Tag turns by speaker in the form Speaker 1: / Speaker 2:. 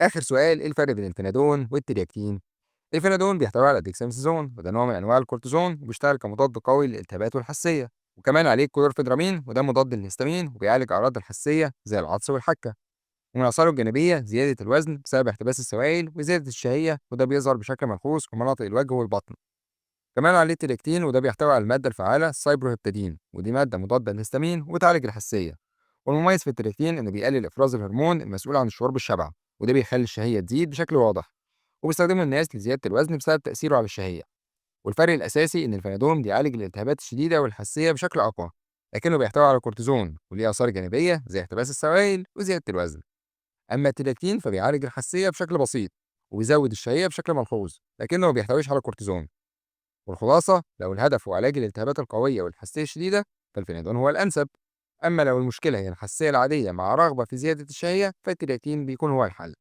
Speaker 1: آخر سؤال، إيه الفرق بين الفينادون والترياكتين؟ الفينادون بيحتوي على ديكساميثازون، وده نوع من أنواع الكورتيزون وبيشتغل كمضاد قوي للالتهابات والحساسية. وكمان عليه كلورفينرامين، وده مضاد للهستامين وبيعالج أعراض الحساسية زي العطس والحكة. ومن آثاره الجانبية زيادة الوزن بسبب احتباس السوائل وزيادة الشهية، وده بيظهر بشكل ملحوظ في مناطق الوجه والبطن. كمان عليه الترياكتين، وده بيحتوي على المادة الفعالة سايبروهيبتادين، ودي مادة مضادة للهستامين وبتعالج الحساسية. والمميز في الترياكتين إنه بيقلل إفراز الهرمون المسؤول عن الشعور بالشبع، وده بيخلي الشهية تزيد بشكل واضح، وبيستخدمه الناس لزيادة الوزن بسبب تأثيره على الشهية. والفرق الأساسي إن الفينادون بيعالج الالتهابات الشديدة والحساسية بشكل أقوى، لكنه بيحتوي على كورتيزون وليه آثار جانبية زي احتباس السوائل وزيادة الوزن. أما الترياكتين فبيعالج الحساسية بشكل بسيط وبيزود الشهية بشكل ملحوظ، لكنه ما بيحتويش على كورتيزون. والخلاصة، لو الهدف هو علاج الالتهابات القوية والحساسية الشديدة فالفينادون هو الأنسب. أما لو المشكلة هي الحساسية العادية مع رغبة في زيادة الشهية فالترياكتين بيكون هو الحل.